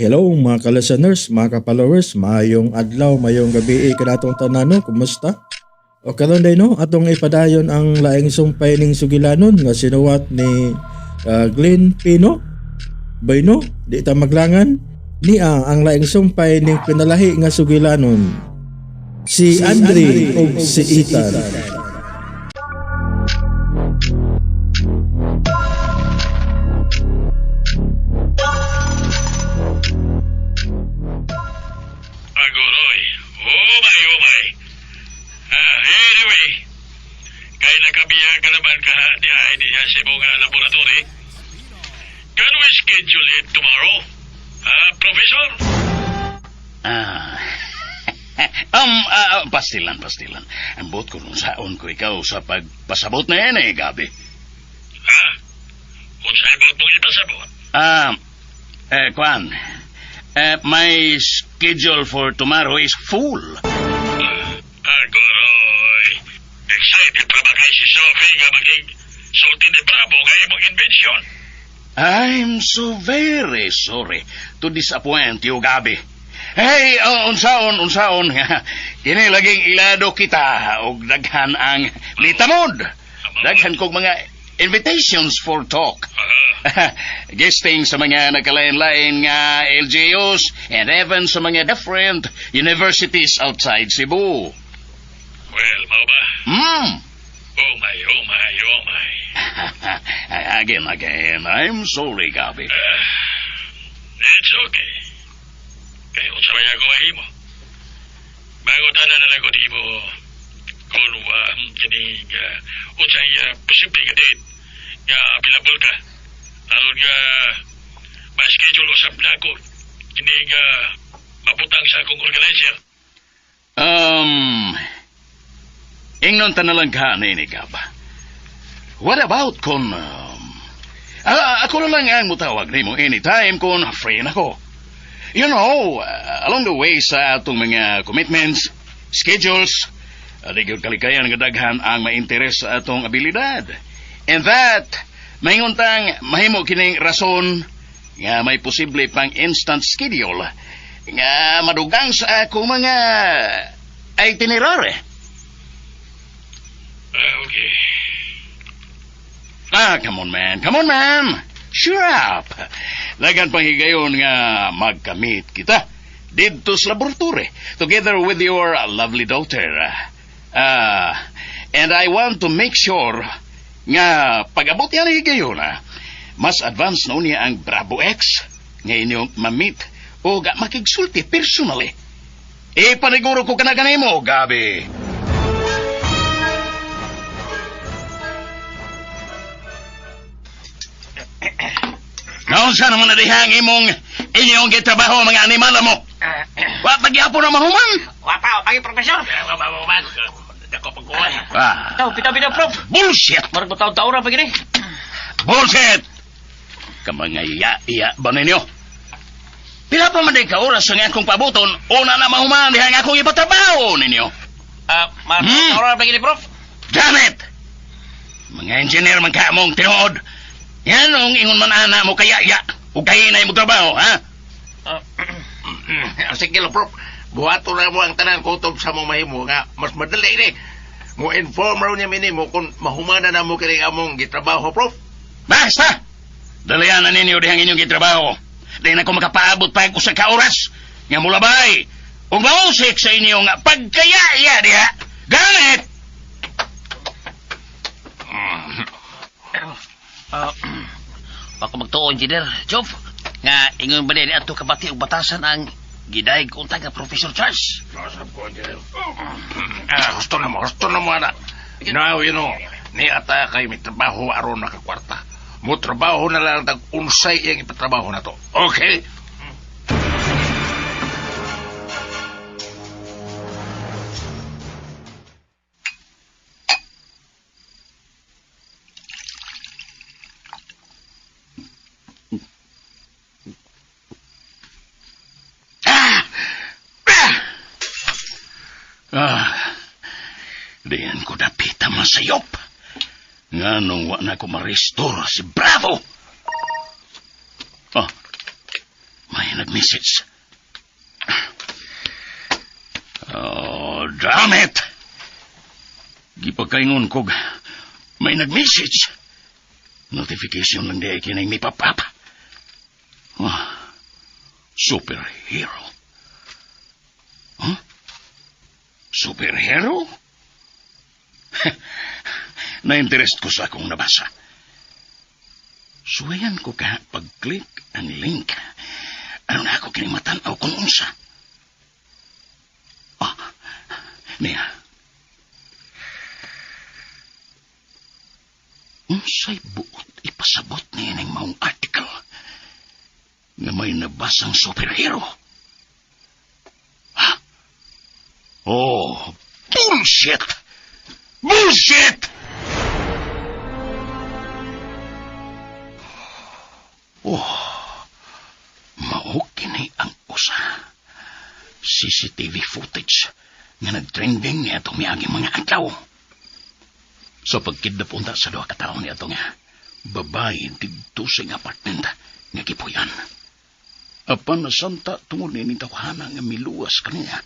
Hello mga ka-listeners, mga ka-followers, maayong adlaw, maayong gabi kanatong tanan no, kumusta? O karon day no, atong ipadayon ang laing sumpay ning sugilanon nga sinuwat ni Glenn Pino. Bayno, di ta maglangan niya ang laing sumpay ning pinalahi nga sugilanon. Si Andre ug si Ethan. Agoroy. Oh my, oh my. Ah, anyway. Kay nakabiya ka naman ka di ay di sa imong laboratory. Can we schedule it tomorrow? Ah, Professor? Ah. Pastilan, pastilan. Ang buot ko nung saon ko ikaw sa pagpasabot na yan eh, Gabi. Ah, unsay buot mong ipasabot? Ah, eh, Kwan. Eh, my schedule for tomorrow is full. Agoroy. Excited pa ba kay si Sophie nga maging sulti ni Bravo nga imong invention? I'm so very sorry to disappoint you, Gabi. Hey, oh, unsaon, unsaon. Kini laging ilado kita og daghan ang litamod. Daghan kog mga invitations for talk. Ah, Guesting sa mga nagkalain-lain nga LGUs and even sa mga different universities outside Cebu. Well, mao ba? Oh my, oh my, oh my. Again, again, I'm sorry, Gabi. Ah, it's okay. Kay unsa may ako mahimo. Mangutan na lang ko nimo kung kining unsay posible nga date nga available ka. Aron nga ma-schedule usab nako kining mabutang sa akong organizer. Um, ingnon ta na lang ka ni Gab. What about kung ako na lang ang mutawag nimo anytime kung free na ko. You know, along the way sa atong mga commitments, schedules, di gyud kalikayan nga daghan ang mainteres sa atong abilidad. And that, maingon tang mahimo kining rason nga may posible pang instant schedule nga madugang sa akong mga itinerary. Ah, okay. Ah, come on, man. Come on, man. Sure up. Lagan pang higayon nga magkamit kita didto sa laboratory together with your lovely daughter. Ah, and I want to make sure nga pag-abot yan ang higayon, mas advanced na unya ang Bravo X nga inyong mamit o ga makigsulti personally. E paniguro ko kana kanimo, Gabi. Naunsa naman na dihang imong inyong gitrabaho mga animal mo. Wa pagyapon na mahuman. Wa pa, pagi professor. Dako pagkuhan. Ah, Bitaw, bitaw, bitaw, prof. Bullshit! Murag mo taon-taon ra pa gini. Bullshit! Kamanga iya-iya ba ninyo? Pila pa man day ka oras ang akong pabuton, una na mahuman dihang akong ipatrabaho ninyo. Ah, murag taon ra pa gini, prof. Damn it! Mga engineer man ka mong tinuod. Yan ang ingon man ana mo kaya ya. O kaya na imong trabaho, ha? Ah, Sige lang, Prof. Buhaton na mo ang tanan kutob sa mong mahimo nga mas madali ni. Mo inform raw niya minimo kung mahumana na mo kini among gitrabaho, Prof. Basta! Dalian na ninyo dihang inyong gitrabaho. Di na ko makapaabot pa usa ka oras. Nga mulabay. Ug mausik sa inyong pagkayaya diha. Gamit! Ah, baka magtuo, engineer. Job, nga ingon ba ni ato kabati og batasan ang gidayeg unta nga Professor Charles. Nasab ko, Angel. Ah, gusto na mo, ana. Now, you know, ni ata kay may trabaho aron nakakwarta. Mo trabaho na lang tag unsay iyang ipatrabaho na to. Okay? Ah! Ah! Ah! Diyan ko dapita masayop. Nga nung wa na ko ma-restore si Bravo. Oh, may nag-message. Oh, damn it! Gipagkaingon kog may nag-message. Notification lang di kining mi pop up. Oh, superhero. Huh? Superhero? Na-interest ko sa akong nabasa. Suwayan ko ka pag-click ang link. Ano na ako kining matan-aw kung unsa? Ah, niya. Unsay buot ipasabot niya ng maong article nga may nabasang superhero? Ha? Oh, bullshit! Bullshit! Oh, mao kini ang usa. CCTV footage nga nagtrending niya itong miaging mga adlaw. Sa pagkidnap unta sa duha ka tawo niya itong babae didto sa iyang apartment nga gipuyan. Apan nasanta tungod ni tawhana nga miluwas kaniya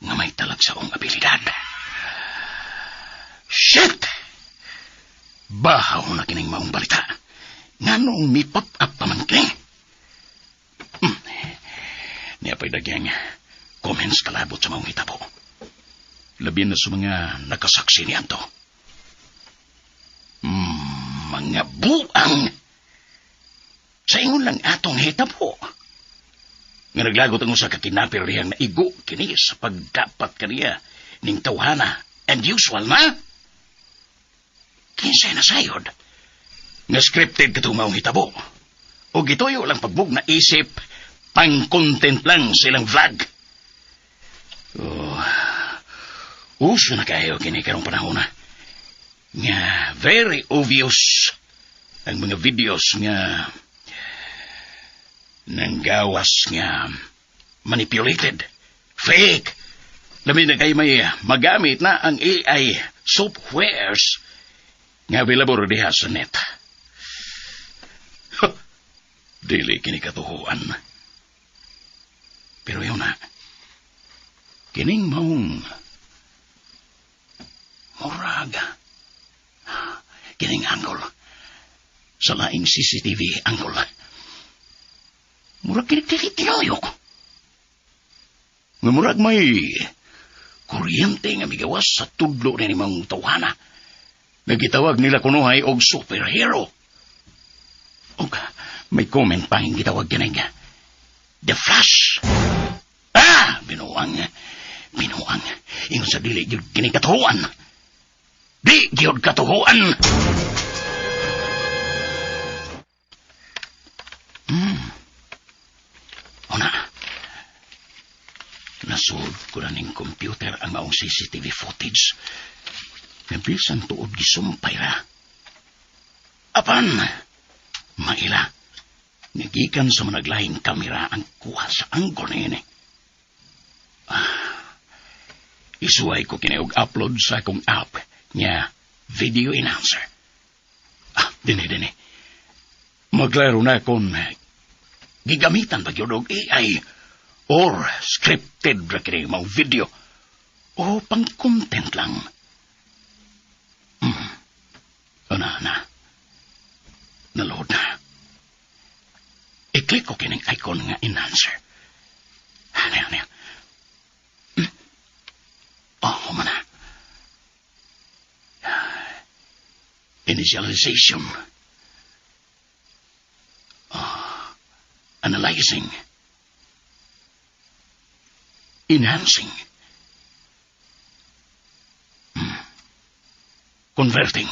nga may talag sa ong abilidad. Shit! Bahaw na kining maong balita. Nganong mi pop up pa man kini? Niya pa'y dagyang comments kalabot sa maong hitabo. Labi na sa mga nakasaksi niyanto. Mga buang! Sa ingon lang atong hitabo. Nga naglagot ang usa ka kidnapper dihang naigo kini sa pagdapat kaniya ning tawhana and usual na. Kinsay nasayod nga scripted katong maong hitabo. O gituyo lang pagbug na isip, pang-content lang silang vlog. Oh, uso na kayo kini karong panahon na. Nga very obvious ang mga videos nga nanggawas nga manipulated, fake. Labi na kay may magamit na ang AI softwares nga available diha sa net. Dili kini katuhuan. Pero yun na, kining maong murag, kining angle, sa laing CCTV angle, murag kini tinuyok. Nga murag may kuryente nga migawas sa tudlo ni maong tawhana. Nagitawag nila kunuhay og superhero. Og may comment pa ang gitawag kini nga, The Flash. Ah! Binuang. Binuang. Ingon sa dili gyud kini katuhuan. Di gyud katuhuan. Una. Nasud ko na ning computer ang maong CCTV footage. Nabisan tuod gisumpay ra. Apan, maila. Nagikan sa managlahing kamera ang kuha sa angle niini. Isuway ko kini og upload sa akong app nga video enhancer. Ah, dini dini. Maglaro na kon gigamitan ba gyud og AI or scripted ra kini mga video o pang-content lang. Ana na. Naload na. I-click ko kining icon nga enhancer. Ano yan, yan? Oh, humana. Initialization. Oh, analyzing. Enhancing. Converting.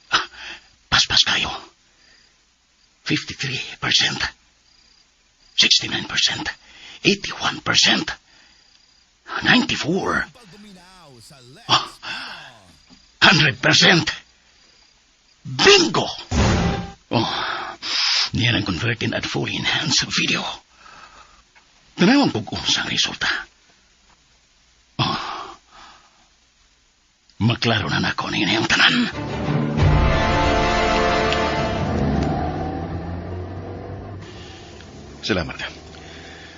Ah, paspas kayo. 53%. 69%. 81%. 94. Oh, 100%. Bingo! Oh, niyan ang converting at fully enhanced video. Tanawang kong unsang resulta. Oh, maklaro na nako na yun ang tanan. Salamat.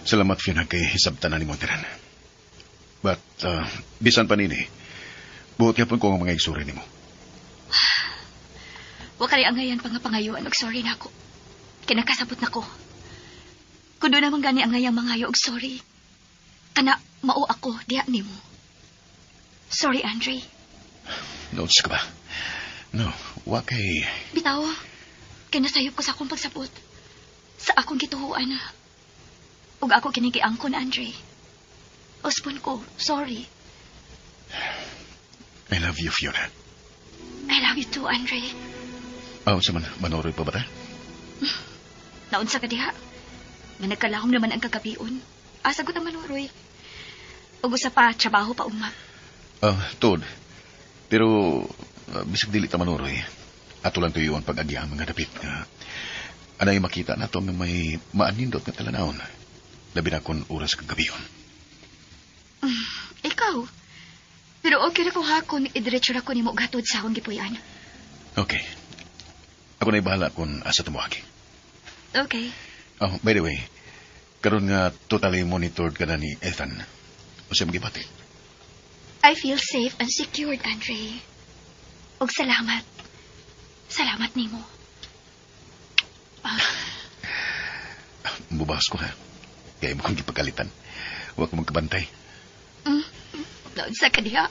Salamat, Fiona, kay hisabtan na nimo tanan. But, bisan pa nini, buot yapon ko ang mga igsuri nimo. Wa kay angayan pa nga pangayuan og sorry nako. Kinakasabot nako. Kundo naman gani ang ngayang mangayo og sorry. Kana mao ako diha nimo. Sorry, Andre. Notes ka ba? No, wa kay. Bitaw, kay nasayop ko sa akong pagsabot. Sa akong gituhuan. Ug ako kini giangkon, Andre. Uspon ko, sorry. I love you, Fiona. I love you too, Andre. Ah, unsa man, manuroy pa ba ta? Naunsa ka diha? Nga nagkalahom naman ang kagabion. Asa ko ta manuroy. Ug usa pa, trabaho pa ugma. Ah, tuod. Pero, bisag dili ta manuroy, ato lang tuyuan pag-agya ang mga dapit nga anay makita nato nga may maanindot nga talanawon. Labi na kung oras kagabion. Ikaw. Pero okay ra ko ha kung idiretso ra ko nimo gatod sa akong gipuy-an. Okay. Ako na'y bahala kung asa ta moagi. Okay. Oh, by the way, karon nga totally monitored ka na ni Ethan. Unsa imong gibati? I feel safe and secured, Andre. Ug salamat. Salamat nimo. Ah, Mubahas ko ha. Kaya mo kong gipagalitan. Wa ko magkabantay. Naunsa ka diha?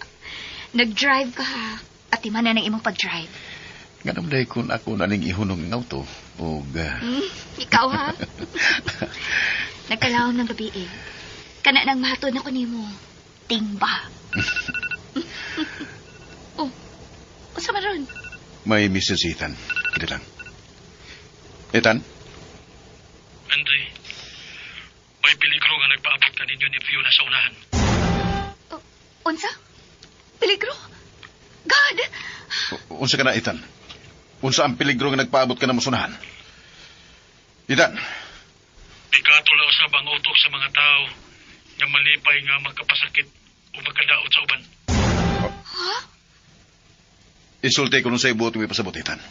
Nag-drive ka ha. Atiman na ng imong pag-drive. Nga naman dahil kung ako na ning ihunong ang auto, og Ikaw ha? Nagkalawom ng gabi eh. Kana nang mahatod na ko nimo. Timba. Oh, unsa man ron? May message si Ethan. Kita lang. Ethan? Andre, may peligro nga nagpaabot ka ninyo ni Fiona sa unahan. Oh, unsa? Peligro? God! Unsa ka na, Ethan? Unsa ang peligro nga nagpaabot ka na musunahan? Ethan? Mikato la usab ang utok sa mga tao nga malipay nga magkapasakit o magkadaot sa uban. Ha? Insulte ko nung sa ibuot mo ipasabot, Ethan.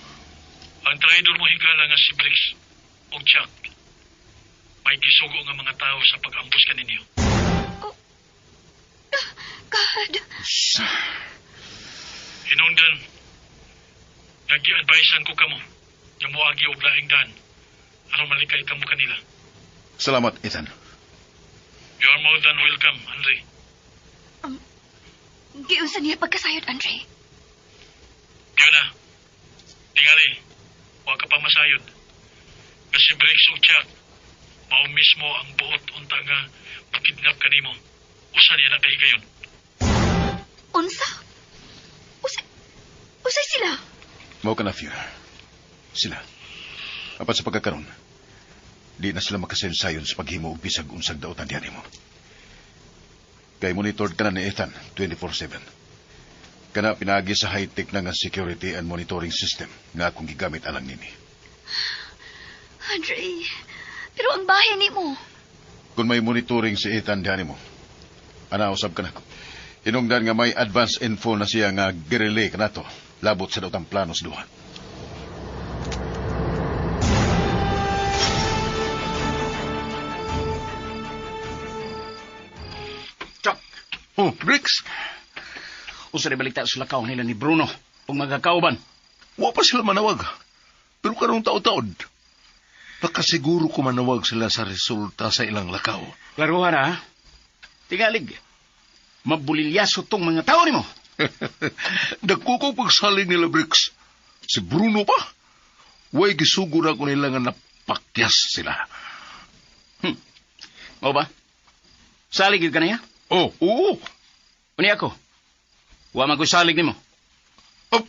Ang traidor mo higala nga si Briggs o Jack may gisugo nga mga tao sa pag-ambus kaninyo. Oh. God! Sa. Hinungdan, nag-i-advisean ko kamo nga moagi og laing daan aron malikay kamo kanila. Salamat, Ethan. You are more than welcome, Andre. Giunsa niya pagkasayod, Andre? Fiona, tingali, wa ka pa masayod. Kasi Briggs ug Jack, mao mismo ang buot unta nga makidnap kanimo. Usa niya na kahigayon. Unsa? Usay, usay sila? Mao ka na, Fiona. Sila. Apan sa pagkakaroon, di na sila makasayon sa paghimo og bisag unsag daotan diyan nimo. Kay monitored ka na ni Ethan 24/7. Kana pinagi sa high-tech na nga security and monitoring system nga akong gigamit alang nini. Andre, pero ang bahay nimo. Kung may monitoring si Ethan diyan nimo, ana usab ka nako. Hinungdan nga may advance info na siya nga girelay kanato labot sa daotang plano sa duha. Chuck! Oh, Briggs, Unsa rin balita sa lakaw nila ni Bruno ug mga kauban? Wa pa sila manawag. Pero karong taod-taod, nakasiguro ko manawag sila sa resulta sa ilang lakaw. Klaruhan ha. Tingalig. Mabulilyaso tong mga tao nimo. Dagko ko pagsalig nila, Briggs. Si Bruno pa. Way gisugo na ko nila nga napakyas sila. Mao ba? Salig yun ka niya? Oh, oo. Uni ako. Wa man ko salig nimo. Oh,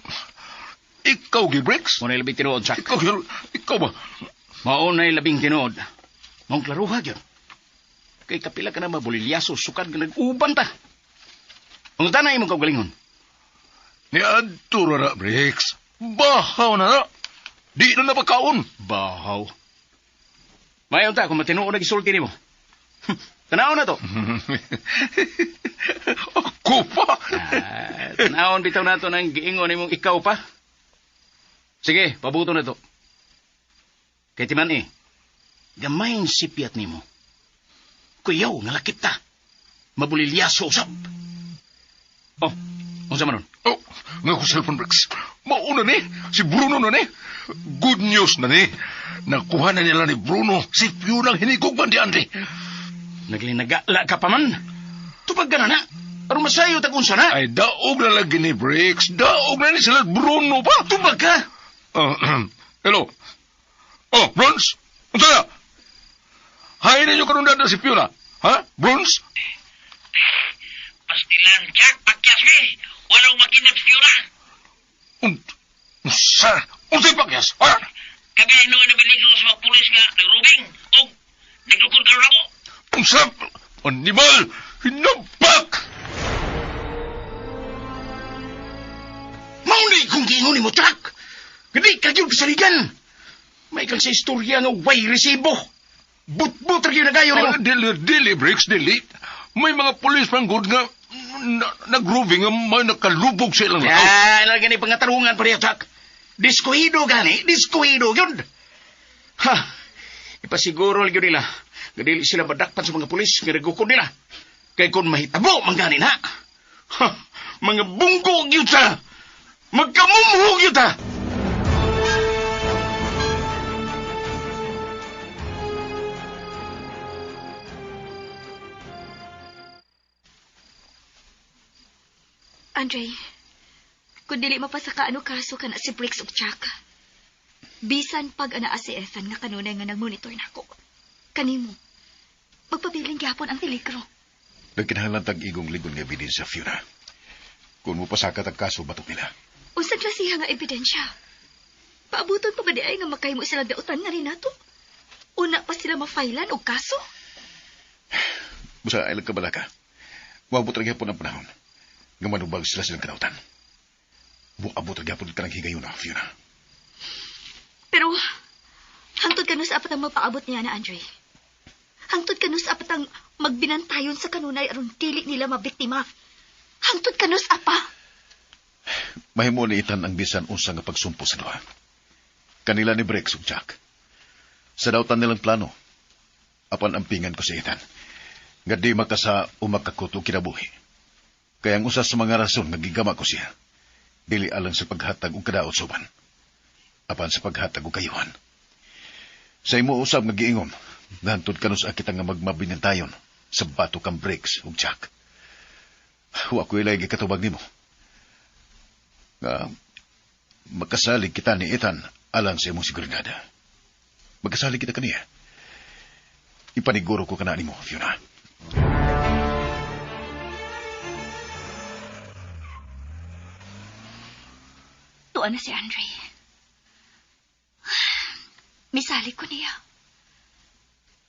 ikaw, gi Briggs? Mao na labing tinuod, Chuck. Ikaw, ikaw ba? Mao na labing tinuod. Maong klaruha gyud. Kay kapila ka na mabulilyaso, sukad nga nag-uban ta. Ang na imong kaugalingon. Ni adto ra na, Briggs. Bahaw na na. Di na napakaon. Bahaw. Mayon ta kung matinuod na gisulti nimo. Tanaw na to. Ako pa. Ah, tanawon bitaw nato nang giingon nimong ikaw pa. Sige, pabuto na to. Kay timan eh. Gamayin sipyat nimo. Kuyaw nga lakip ta. Mabulilyaso usab. Oh, unsa man nun? Oh, nga ko cellphone breaks. Mauna ni, si Bruno na ni. Good news na ni. Nakuha na nila ni Bruno si Fiona ang hinigugman di Andre. Naglinagala ka pa man. Tupag ka na na. Aron masayo tag unsa na. Ay, daog na lagi ni Briggs. Daog na ni sila Bruno pa. Tupag ka. Hello. Oh, Bruns? Unsa na? Hay ninyo karon dada si Fiona. Ha? Bruns? Pastilan, Jack, pakyas eh. Walang makinap si Fiona. Unsa? Unsay pakyas? Ha? Kagaya noon na biligro sa mga pulis nga nagrubing o naglukod karon ako. Unsa? Animal! Hinabak! Maunay kong giingon nimo, Jack. Gani ka gyud kasaligan. May kang sa istorya nga way resibo. But-but ra gyud na gayo nimo. Ah, dili, dili, Briggs, dili. May mga pulis man good nga nag-roving nga may nakalubog sa ilang lakaw. Ah, na gani pangatarungan pa niya, Jack. Diskuido gani, diskuido gyud. Ha. Ipasiguro gyud nila. Nga dili sila madakpan sa mga pulis nga nagukod nila. Kay kung mahitabo man gani na. Ha, mga bunggo gyud ta. Magkamumho gyud ta. Andre, kung dili mapasaka ano kaso ka na si Briggs ug Jack. Bisan pag anaa si Ethan nga kanunay nga nagmonitor nako. Kanimo, magpabiling gyapon ang peligro. Nagkinahanglan tag igong ligon nga ebidensya, Fiona. Kung mo pasaka tag kaso, batok nila. Unsa klasiha nga ebidensya? Paabuton pa ba di ay nga makahimo sila dautan nga rin nato? Una pa sila mafailan og kaso? Busa, ay ka ka. Moabot ra gyapon ang panahon. Nga manubag sila silang kadautan. Muabot ra gyapon ka ng higayon, Fiona. Pero, hangtod kanu sa apat ang mapaabot niya na, Andre. Hangtod kanu sa apat ang magbinantayon sa kanunay aron dili nila mabiktima. Hangtod kanu sa apa. Mahimo ni Ethan ang bisan unsa nga pagsumpo sa duha. Kanila ni Briggs ug Jack. Sa dautan nilang plano, apan ampingan ko si Ethan. Nga di makasa o makakot og kinabuhi. Kaya ang usa sa mga rason nga gigama ko siya, dili alang sa paghatag og kadaot sa uban, apan sa paghatag og kayuhan. Sa imo usab nga giingon, nahantod kanus kita nga magmabinantayon sa bato kang Briggs ug Jack. Wa ko ilay gikatubag nimo. Nga makasalig kita ni Ethan alang sa imong seguridad. Magkasalig kita kaniya. Ipaniguro ko kana nimo, Fiona. Tuwa na si Andre. Misali ko niya.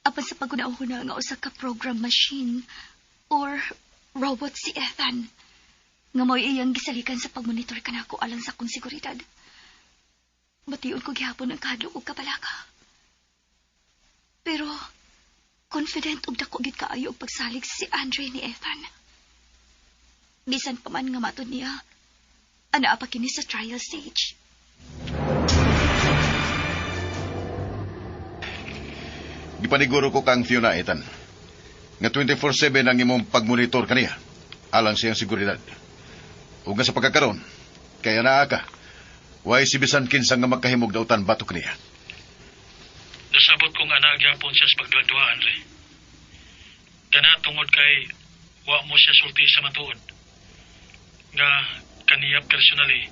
Apan sa pagunahuna nga usa ka program machine or robot si Ethan. Nga mo'y iyang gisalikan sa pagmonitor kanako alang sa akong seguridad. Bation ko gihapon ang kahadlok ug kabalaka. Pero confident og dako gid kaayo og pagsalig si Andre ni Ethan. Bisan pa man nga matud niya, anaa pa kini sa trial stage. Gipaniguro ko kang Fiona, Ethan. Nga 24/7 ang imong pagmonitor kaniya alang sa iyang seguridad. Ug nga sa pagkakaron, kaya naa ka. Way si bisan kinsa nga makahimog dautan batok kaniya. Nasabot kong ana gyapon siya sa pagduha, Andre. Kana tungod kay wa mo siya sulti sa matuod. Nga kaniya personally,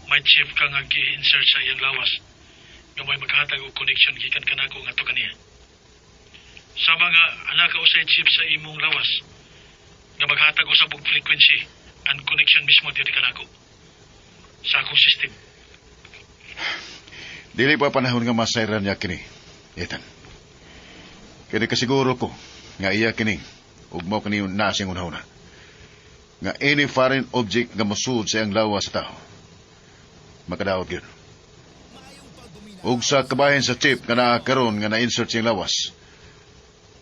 may chip ka nga gi-insert sa iyang lawas nga may maghatag og connection gikan kanako ngadto kaniya. Sama nga ana ka usay chip sa imong lawas nga maghatag usab og frequency and connection mismo diri kanako sa akong system. Dili pa panahon nga masayran niya kini, Ethan. Kini kasiguro ko nga iya kini ug mao kini naa siyang una-una. Nga any foreign object nga mosulod sa iyang lawas sa tao, makadaot gyud. Ug sa kabahin sa chip nga naa karon nga na-insert siyang lawas,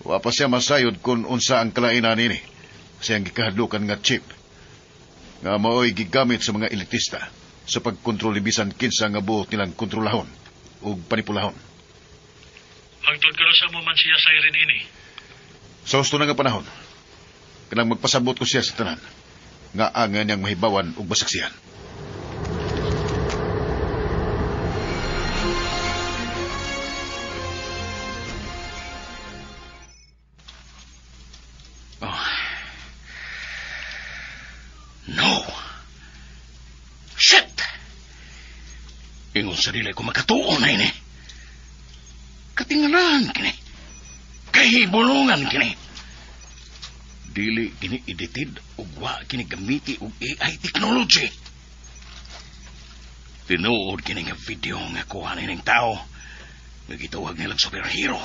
wa pa siya masayod kung unsa ang kalainan nini sa iyang gikahadlukan nga chip nga mao'y gigamit sa mga elitista sa pagkontrol ni bisan kinsa nga buot nilang kontrolahon ug panipulahon. Hangtod karon mo man siya siren ini. Sa husto na nga panahon, kanang magpasabot ko siya sa tanan, nga anga niyang mahibawan ug masaksihan. Oh. No! Shit! Ingon sa dili ko makatuo na ini. Katingalan kini. Kahibulungan kini. Dili kini edited ug wa kini gamiti og AI technology. Tinuod kini nga video nga kuha ni ning tao nga gitawag nilang superhero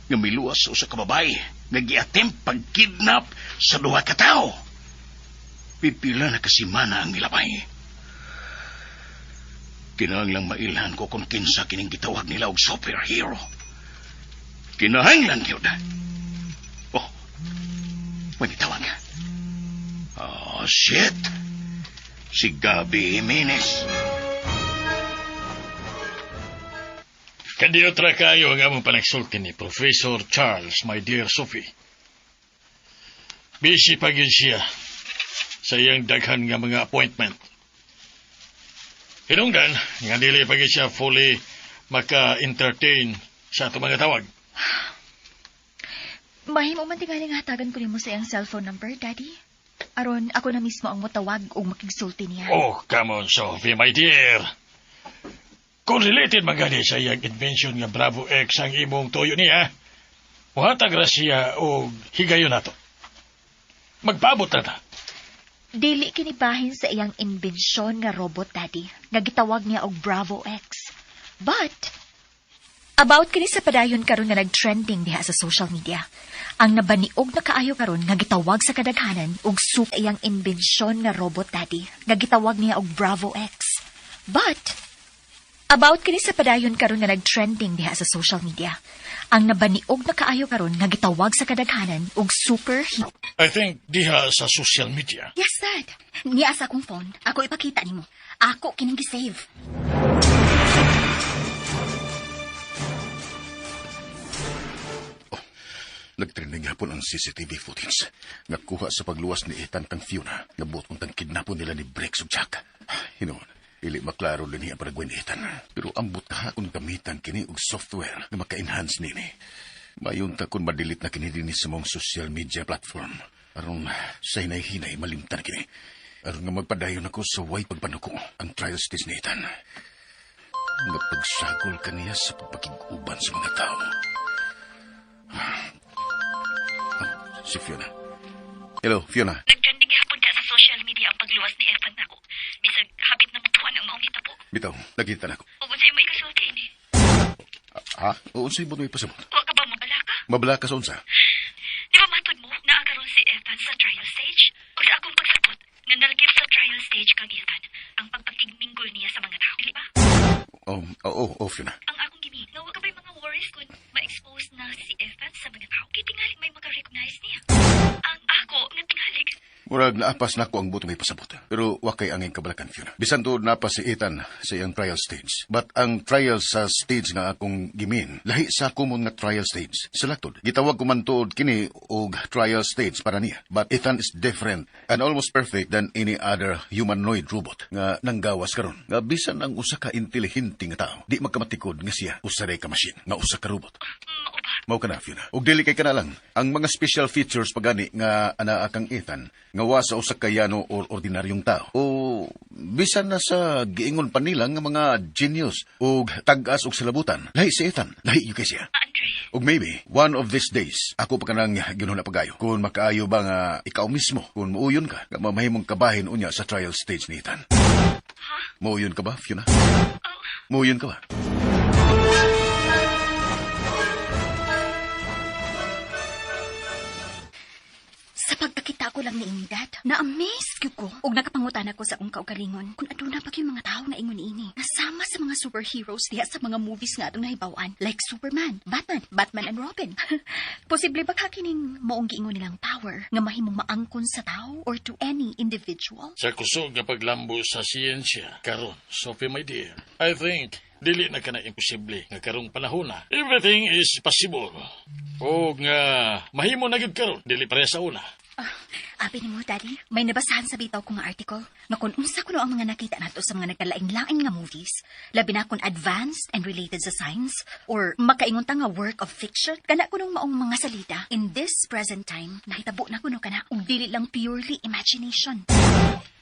nga miluwas sa usa ka babae nga gi-attempt pag-kidnap sa duha ka tawo. Pipila na kasimana ang milabay. Kinahanglang mailhan ko kung kinsa kining gitawag nila og superhero. Kinahanglan gyud. Oh, may gitawag. Oh, shit. Si Gabi Jimenez. Kandiyo tra kayo ang among panagsulti ni Professor Charles, my dear Sophie. Busy pa gyud siya sa iyang daghan nga mga appointment. Hinungdan nga dili pa gyud siya fully maka-entertain sa atong mga tawag. Mahimo man tingali nga hatagan ko nimo sa iyang cellphone number, Daddy. Aron ako na mismo ang motawag ug makigsulti niya. Oh, come on, Sophie, my dear. Kung related man gani sa iyang invention nga Bravo X ang imong tuyo niya, muhatag ra siya og higayon nato. Magpaabot na ta. Dili kini bahin sa iyang inbensyon nga robot, Daddy, nga gitawag niya og Bravo X. But, about kini sa padayon karon nga nag-trending diha sa social media. Ang nabaniog na kaayo karon nga gitawag sa kadaghanan og sup iyang inbensyon nga robot, Daddy, nga gitawag niya og Bravo X. But, about kini sa padayon karon nga nag-trending diha sa social media. Ang nabaniog na kaayo karon nga gitawag sa kadaghanan og super I think diha sa social media. Yes, Dad. Niya sa akong phone. Ako ipakita nimo. Ako kining gi-save. Nagtrending hapon ang CCTV footage. Nakuha sa pagluwas ni Ethan kang Fiona. Nabot kung tang kidnapon nila ni Briggs ug Jack. Hinuon, dili maklaro din niya para ni Ethan. Pero ambot ka kung gamitan kini og software na maka-enhance nini. Mayon ta kung ma-delete na kini dinhi sa mong social media platform. Aron sa hinay-hinay malimtan kini. Aron nga magpadayon ako sa way pagpanuko ang trial stage ni Ethan. Nga pagsagol kaniya sa pagpakig-uban sa mga tao. Oh, si Fiona. Hello, Fiona. Nag-trending gihapon ka sa social media ang pagluwas ni Ethan nako. Bisag hapit na matuan ang maong hitabo. Bitaw, nakita na ako. Ug unsay may kasulti ini? Ha? O, unsay mo may pasabot? Wa ka ba mabala ka? Mabala ka sa unsa? Di ba matod mo naa karon si Ethan sa trial stage? Ug sa akong pagsabot nga nalakip sa trial stage kang Ethan ang pagpakigminggol niya sa mga tao. Dili ba? Oh, oh, oh, Fiona. Ang akong gimi, nga wa ka ba'y mga worries kung ma-expose na si Ethan sa mga tao? Kay tingali may maka-recognize niya. Ang ako nga tingalig Murag naapas na ko ang buto may pasabot. Pero wa kay angay kabalakan, Fiona. Bisan tuod naapas si Ethan sa iyang trial stage. But ang trial sa stage nga akong gimin, lahi sa common nga trial stage. Sa laktod, gitawag ko man tuod kini og trial stage para niya. But Ethan is different and almost perfect than any other humanoid robot nga nanggawas karon. Nga bisan ang usa ka intelihente nga tao, di magkamatikod nga siya usa ka machine, nga usa ka robot. Mao ba? Mao ka na, Fiona. Ug dili kay kana lang. Ang mga special features pagani nga anaa kang Ethan, nga wa sa usa ka yano or ordinaryong tao. O bisan na sa giingon pa nila nga mga genius ug tag-as og salabutan. Lahi si Ethan, lahi gyud kay siya. Andre, Ug maybe, one of these days, ako pa kanang ginuna pagayo. Kung makaayo ba nga ikaw mismo, kung muuyon ka, nga mamahimong kabahin unya sa trial stage ni Ethan. Muuyon ka ba, Fiona? Muuyon ka ba? Sa pagkakita ko lang ni ini, Dad, na-amaze gyud ko. Ug nakapangutan ako sa akong kaugalingon kung aduna pa gyud mga tawo nga ingon niini. Nasama sa mga superheroes diha sa mga movies nga atong nahibaw-an, like Superman, Batman, Batman and Robin. Posible ba ka kining maong giingon nilang power nga mahimong maangkon sa tao or to any individual? Sa kusog nga paglambo sa siyensya karon, Sophie my dear, I think Dili na kana imposible nga karong panahon na. Everything is possible. O nga mahimo na gyud karon, dili pareha sa una. Ah, abi nimo, Daddy, may nabasahan sa bitaw ko nga article nga kung unsa kuno ang mga nakita nato sa mga nagkalain-lain nga movies, labi na kung advanced and related sa science or makaingon ta nga work of fiction, kana kunong maong mga salita in this present time, nahitabo na kuno kana ug dili lang purely imagination.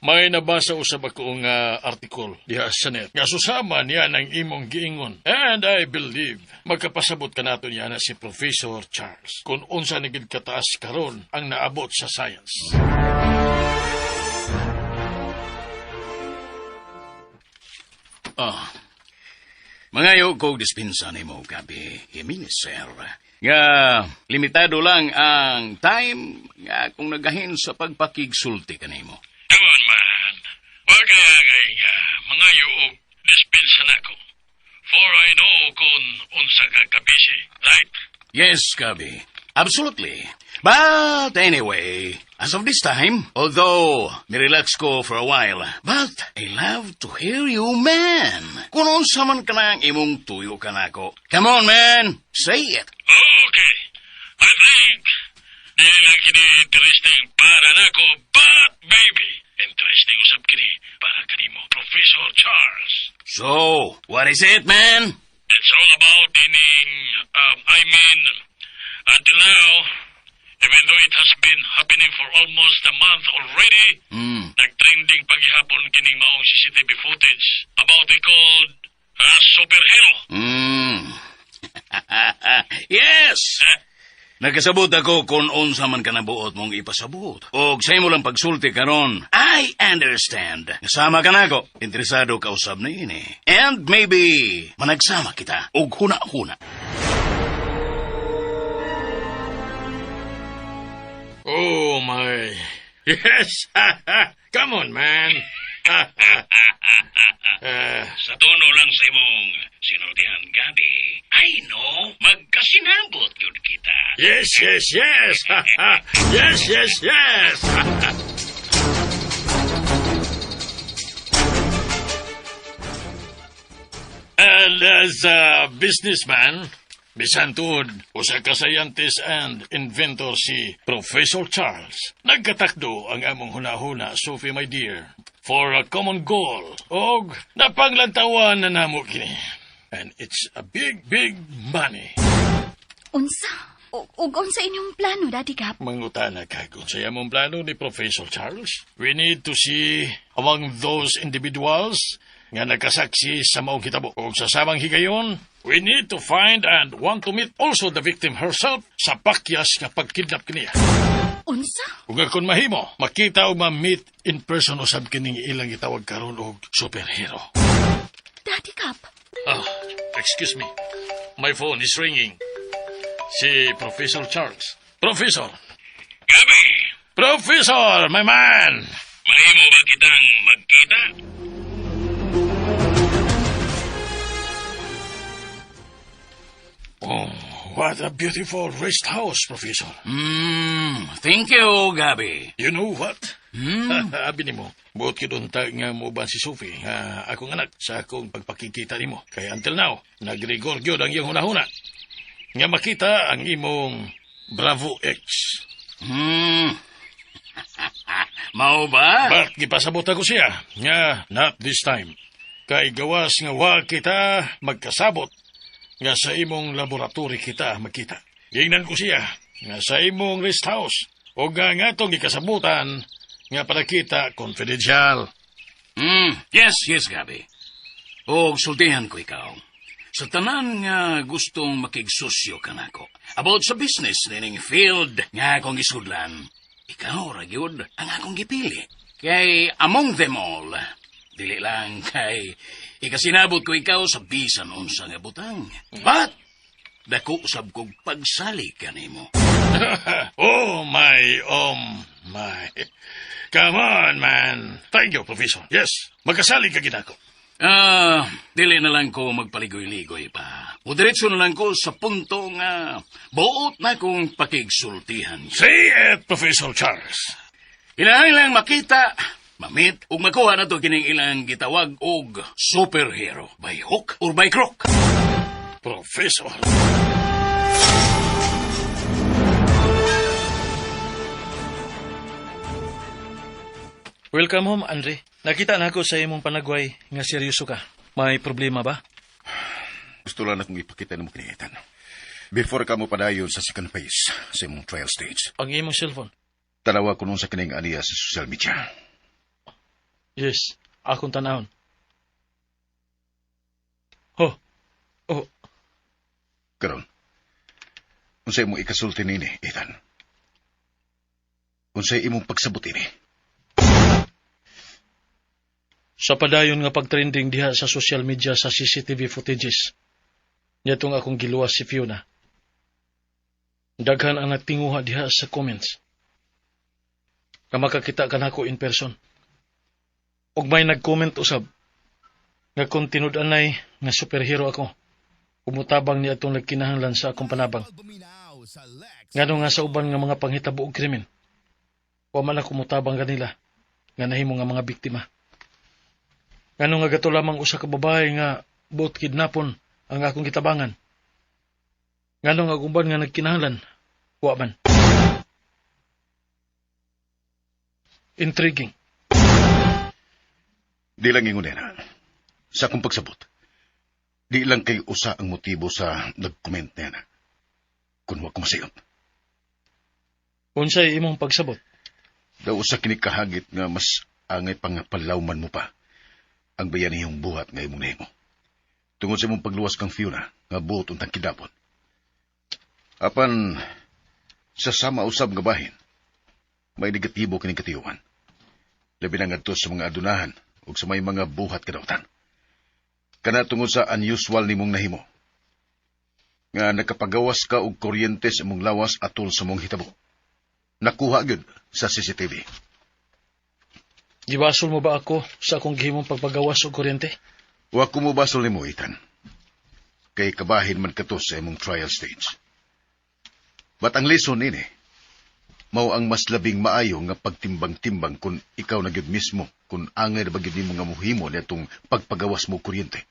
May nabasa usab ako nga article diha sa net nga susama niya ng imong giingon. And I believe magkapasabot kanato niya na si Professor Charles kung unsa ni gid kataas karon ang naabot sa science. Ah. Mangayo kog dispensa nimo, Gabi Jimenez, sir. Nga limitado lang ang time nga akong nagahin sa pagpakigsulti kanimo. Come on, man. Wa kaya ngay nga mangayo og dispensa nako. For I know kung unsa ka kabisi, right? Yes, Gabi. Absolutely. But anyway, as of this time, although nirelax ko for a while, but I love to hear you, man. Kung unsa man ka nang imong tuyo ka nako. Come on, man. Say it. Okay. I think di lang kini interesting para nako, but maybe interesting usab kini para kanimo, Professor Charles. So, what is it, man? It's all about ining, I mean, until now, even though it has been happening for almost a month already, nagtrending pagihapon kining maong CCTV footage about the called superhero. Yes! Nakasabot ako kung unsa man ka nabuot mong ipasabot. Og sa imo lang pagsulti karon, I understand. Kasama ka nako. Interesado ka usab na ini. And maybe managsama kita og huna-huna. Oh my. Yes. Come on, man. Sa tono lang sa imong sinultihan, Gabi, I know, magkasinabot yun kita. Yes. Yes. And as a businessman, bisan tuod, usa ka scientist and inventor si Professor Charles. Nagkatakdo ang among hunahuna, Sophie, my dear, for a common goal. Og napanglantawan na namo kini. And it's a big, big money. Unsa? Ug unsa inyong plano, Daddy Gab? Mangutana ka kung sa among plano ni Professor Charles. We need to see among those individuals nga nagkasaksi sa maong hitabo. Ug sa samang higayon, we need to find and want to meet also the victim herself sa pakyas nga pagkidnap kaniya. Unsa? Ug kung mahimo, makita o ma-meet in person usab kining ilang gitawag karon og superhero. Daddy Gab? Ah, excuse me. My phone is ringing. Si Professor Charles. Professor! Gabi! Professor, my man! Mahimo ba kitang magkita? Oh, what a beautiful rest house, Professor. Thank you, Gabi. You know what? Abi nimo, buot gyud unta nga muuban si Sophie nga akong anak sa akong pagpakikita nimo. Kay until now, nagrigor gyud ang iyang hunahuna nga makita ang imong Bravo X. Mao ba? But gipasabot ako siya nga not this time. Kay gawas nga wa kita magkasabot nga sa imong laboratory kita magkita. Gingnan ko siya nga sa imong rest house o nga nga atong gikasabutan nga para kita confidential. Yes, yes, Gabi. Og sultihan ko ikaw. Sa tanan nga gustong makigsusyo ka nako about sa business nining field nga akong gisudlan, ikaw ra gyud ang akong gipili. Kay among them all, dili lang kay ikasinabot ko ikaw sa bisan unsa nga butang. But dako usab kog pagsali kanimo. Oh my, oh my. Come on, man. Thank you, Professor. Yes, magkasali ka ginako. Dili na lang ko magpaligoy-ligoy pa. O diretso na lang ko sa punto nga buot na kong pakigsultihan. Say it, Professor Charles. Kinahanglan lang makita Ma-meet ug makuha na to kining ilang gitawag og superhero by hook or by crook. Professor. Welcome home, Andre. Nakita na ako sa imong panagway nga seryoso ka. May problema ba? Gusto lang akong ipakita nimo kini, Ethan. Before ka mo padayon sa second phase sa imong trial stage. Ang imong cellphone? Tanawa ko nun sa kining aniya sa social media. Yes, akong tanahon. Ho. Oh. Karon. Unsay imong ikasulti nini, Ethan? Unsay imong pagsabot ini? Sa padayon nga pagtrending diha sa social media sa CCTV footages, niadtong akong giluwas si Fiona. Daghan ang nagtinguha diha sa comments. Nga makakita ka nako in person. Og may nag-comment usab nga kung tinud-anay nga superhero ako, umutabang ni atong nagkinahanglan sa akong panabang. Ngano nga sa uban nga mga panghitabo og krimen, wa man ako mutabang kanila nga nahimo nga mga biktima. Ngano nga gato lamang usa ka babae nga buot kidnapon ang akong gitabangan. Ngano nga uban nga nagkinahanglan, wa man. Intriguing. Di lang ingon na. Sa akong pagsabot, di lang kay usa ang motibo sa nag-comment niya na. Kung wa ko masayop. Unsay imong pagsabot? Daw usa kini kahagit nga mas angay pangalawman mo pa ang bayanihong buhat nga imong nahimo. Tungod sa imong pagluwas kang Fiona, nga buot untang kidnapon. Apan, sa sama usab nga bahin, may negatibo kining katiwan. Labi na ngadto sa mga adunahan ug sa may mga buhat kadawtan. Kana tungod sa unusual nimong nahimo, nga nakapagawas ka og kuryente sa imong lawas atol sa imong hitabo. Nakuha gyud sa CCTV. Gibasol mo ba ako sa akong gihimong pagpagawas og kuryente? Wa ko mobasol nimo, Ethan. Kay kabahin man kato sa imong trial stage. But ang lesson nini, mao ang mas labing maayo nga pagtimbang-timbang kung ikaw na gyud mismo, kung angay na ba gyud nimo nga mohimo niadtong pagpagawas mo kuryente.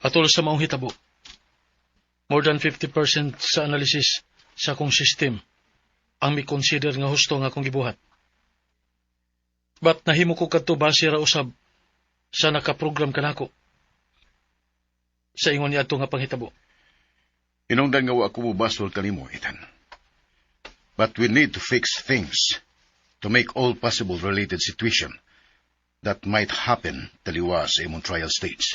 Atol sa maong hitabo, more than 50% sa analysis sa akong system ang mi-consider nga husto nga akong gibuhat. But nahimo ko kadto base ra usab sa nakaprogram kanako sa ingon niadto nga panghitabo. Hinungdan nga wa ako mobasol kanimo, Ethan. But we need to fix things to make all possible related situation that might happen taliwa sa imong trial stage.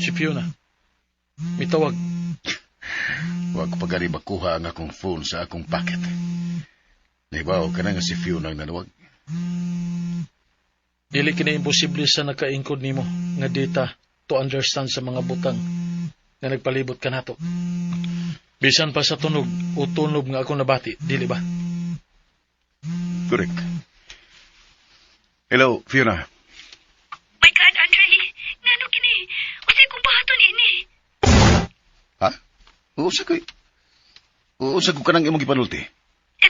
Si Fiona, mitawag. Wa ko pagari makuha ang akong phone sa akong pocket. Nahibaw ka na nga si Fiona ang nanawag. Dili kini imposible sa naka-encode nimo nga data to understand sa mga butang nga nagpalibot kanato. Bisan pa sa tunog o tunob nga ako nabati, dili ba? Correct. Hello, Fiona. My God, Andre! Ngano kini? Unsay kong buhaton ini? Ha? Usa ko kanang imong gipanulti.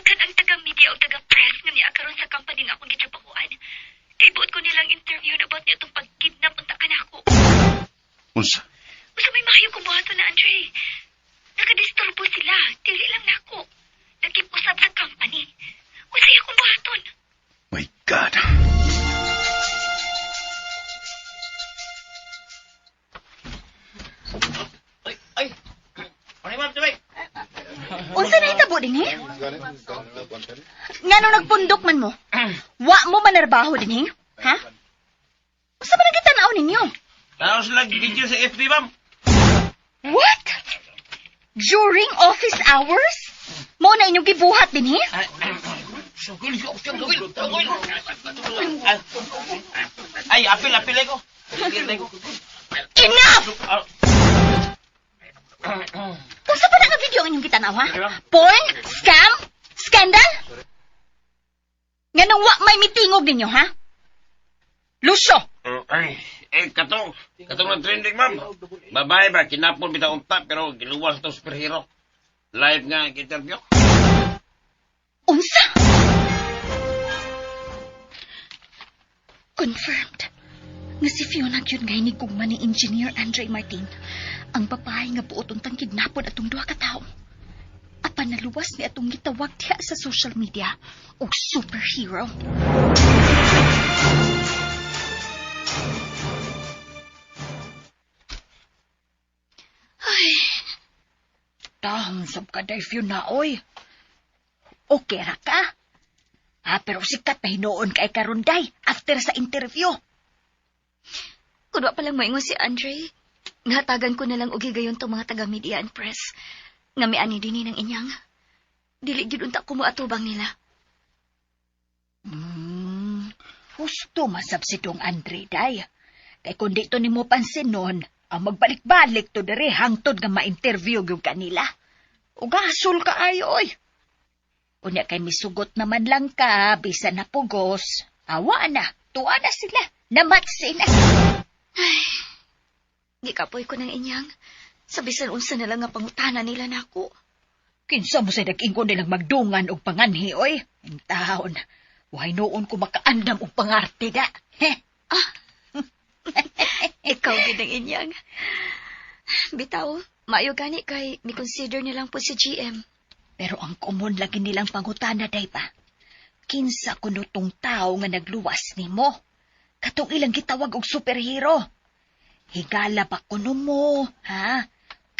Daghan ang taga-media o taga-press nga niya karon sa company nga akong gitrabahoan. Kay buot ko nilang interview about niya itong pag-kidnap unta kanako. Unsa? Unsa may maayo kong buhaton na, Andre? Nakadisturbo sila. Dili lang nako. Nagkip-usab sa company. Unsay akong buhaton? My God. Ay, ay. Ano ma'am, tumay? Unsa na hitabo din eh? Ngano nagpundok man mo? Wa mo manarbaho din eh? Ha? Unsa man ang gitanaw ninyo? Tanaw sila video sa FB, ma'am. What? During office hours? Mo na inyong gibuhat din eh? Sugil, sugil, sugil. Ay, apil, apil ko. Apil ko. Enough! Unsa pa na nga video ang inyong gitanaw, ha? Porn? Scam? Scandal? Nganong wa may mitingog ninyo, ha? Lucio! Ay, eh, katong na trending, ma'am. Babae ba, kinapon bitaw unta, pero giluwas to superhero. Live nga interview. Unsa? Confirmed. Nga si Fiona gyud nga hinigugma ni Engineer Andre Martin. Ang babae nga buot untang kidnapon atong duha ka tawo. Apan naluwas ni atong gitawag diha sa social media og superhero. Ay, Tahong sab ka day Fiona oy. Okay ra ka. Ha, pero sikat na hinuon kay karon day after sa interview. Kun wa pa lang moingon si Andre, nahatagan ko na lang og higayon tong mga taga-media and press nga miani dinhi ng inyang. Dili gyud unta ko moatubang nila. Husto masab si Dong Andre day. Kay kung di to nimo pansin nun, ang magbalik-balik to diri hangtod nga ma-interview gyud kanila. Ug asol ka ayo oy. Unya kay misugot naman lang ka bisan na pugos. Awa na, tuwa na sila. Namatsi na. Ay, gikapoy ko ng inyang. Sa bisan unsa na lang nga pangutana nila nako. Kinsa mo sa nag-ingon nilang magdungan og panganhi oy. Ang taon, way noon ko makaandam og pangarte da. Heh. Ah. Ikaw gid ang inyang. Bitaw, maayo gani kay mi-consider nilang po si GM. Pero ang common lagi nilang pangutana day pa. Kinsa kuno tong tao nga nagluwas nimo? Katong ilang gitawag og superhero. Higala ba kuno mo, ha?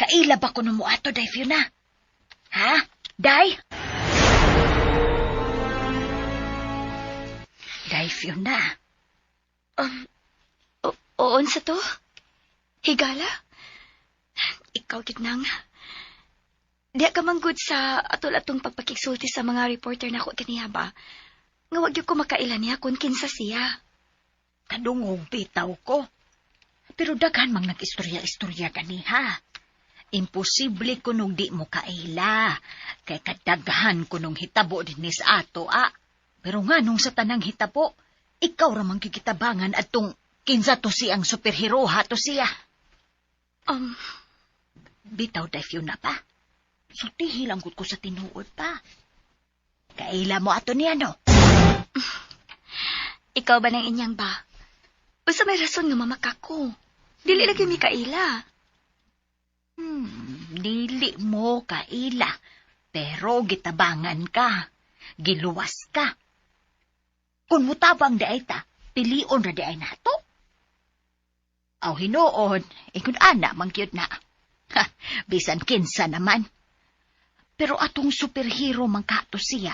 Kaila ba kuno mo ato day Fiona? Ha? Day? Day Fiona. Um, oon sa to? Higala? Ikaw gid nang. Diya ka man good sa atol-atong pagpakigsulti sa mga reporter nako kaniya ba? Nga wag gyud ko makaila niya kung kinsa siya. Kadungog bitaw ko. Pero daghan mang nag-istorya-istorya ganiha. Imposible kunong di mo kaila. Kay kadaghan kunong hitabo dinhi sa ato, ah. Pero nga nung sa tanang hitabo, ikaw ra man gigitabangan adtong kinsa to siyang superhero ha to siya. Um, Bitaw day na pa. Sultihi lang gud ko sa tinuod pa. Kaila mo ato niya, no? Ikaw ba nang inyang ba? Unsa may rason nga mamakako? Dili lagi mi kaila. Dili mo kaila. Pero gitabangan ka. Giluwas ka. Kung mutabang di ay ta, pilion ra di ay nato. Aw hinuon, ikon ana man gyud na. Ha, bisan kinsa naman. Pero atong superhero man kato siya.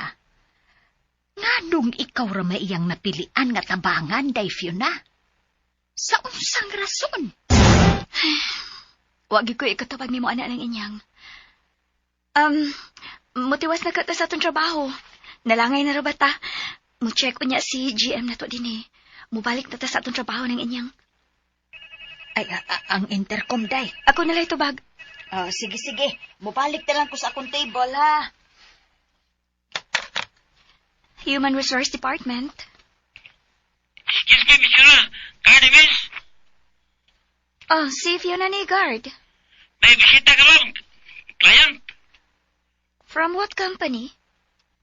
Nganong ikaw ra may iyang napilian nga tabangan, day Fiona? Sa unsang rason? Wa gyud ko ikatabag nimo ana ng inyang. Mutiwas na ka ta sa atong trabaho. Nalangay na ra ba ta? Mo-check unya si GM na to dinhi. Mubalik na ta sa atong trabaho ng inyang. Ay, ang intercom, day. Ako na lang tubag. Oh, sige, sige. Mubalik na lang ko sa akong table, ha? Human Resource Department. Excuse me, Miss Fiona. Guard, miss. Oh, si Fiona ni guard. May bisita ka, ma'am. Client. From what company?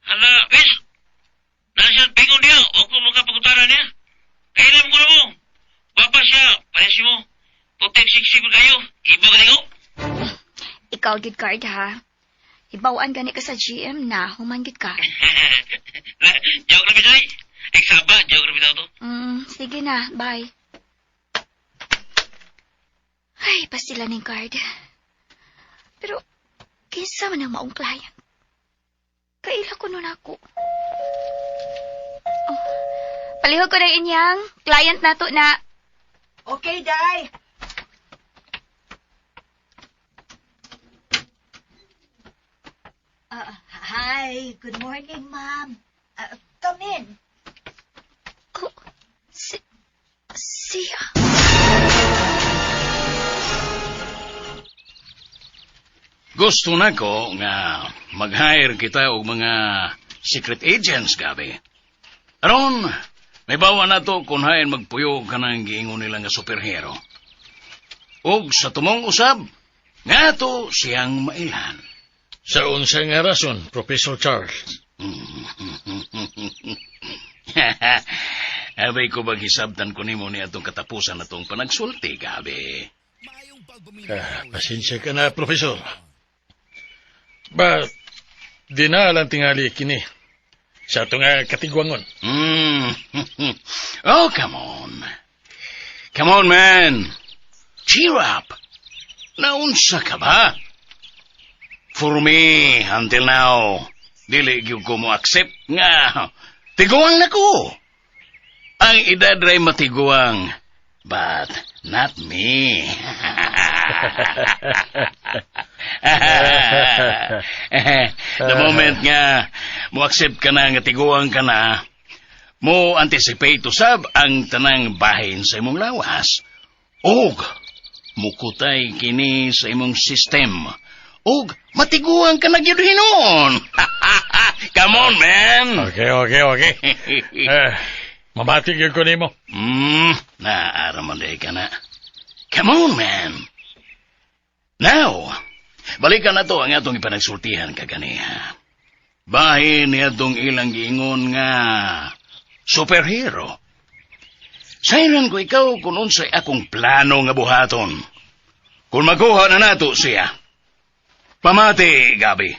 Hala, miss. Nasa bingon niya. O ko makapagutara niya. Kailan ko na mo. Gwapa siya. Parehas mo. Putik siksi mo kayo. Ibo ka niyo. Ikaw gid guard ha. Ibawaan gani ka sa GM na human gid ka. Joke na bisay. Eksaba, joke na bitaw to. Sige na, bye. Ay, pastila ning card. Pero, kinsa man ang maong client? Kaila ko nun ako. Oh, palihog ko na inyang client nato na. Okay, Day. Hi, good morning, ma'am. Come in. Oh, si, siya. Gusto na ko nga mag-hire kita og mga secret agents, Gabi. Aron, may bawa na to kung hain magpuyo ka ng giingon nila nga superhero. Og sa tumong usab, nga to siyang mailhan. Sa unsa nga rason, Professor Charles? Abay ko baghisabtan ko nimo ni atong katapusan na tong panagsulti, Gabi. Ah, pasensya ka na, Professor. But, di na lang tingali kini sa atong katigwangon. Oh, come on. Come on, man. Cheer up. Naunsa ka ba? For me, until now, dili gyud ko mo accept nga tiguang na ko. Ang edad ray matiguang, but not me. The moment nga mo accept ka na nga tiguang ka na, mo anticipate usab ang tanang bahin sa imong lawas. Og mukutay kini sa imong system. Og matiguang ka na gyud hinuon. Come on, man. Okay. Eh, mamati gyud ko nimo. Naara man diay ka na. Come on, man. Now, balikan na to ang atong ipanagsultihan kaganiha. Bahin ni atong ilang giingon nga superhero. Sayran ko ikaw kung unsay akong plano nga buhaton. Kung makuha na nato siya. Pamati, Gabi.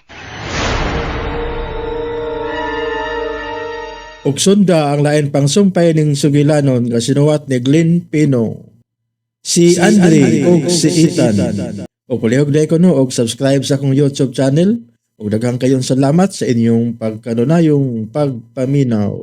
Ug sunda ang lain pang sumpay ning sugilanon nga sinuwat ni Glenn Pino. Si Andre ug si Ethan. Og palihog ko no og subscribe sa akong YouTube channel. Ug daghang kayong salamat sa inyong pagkanunayong pagpaminaw.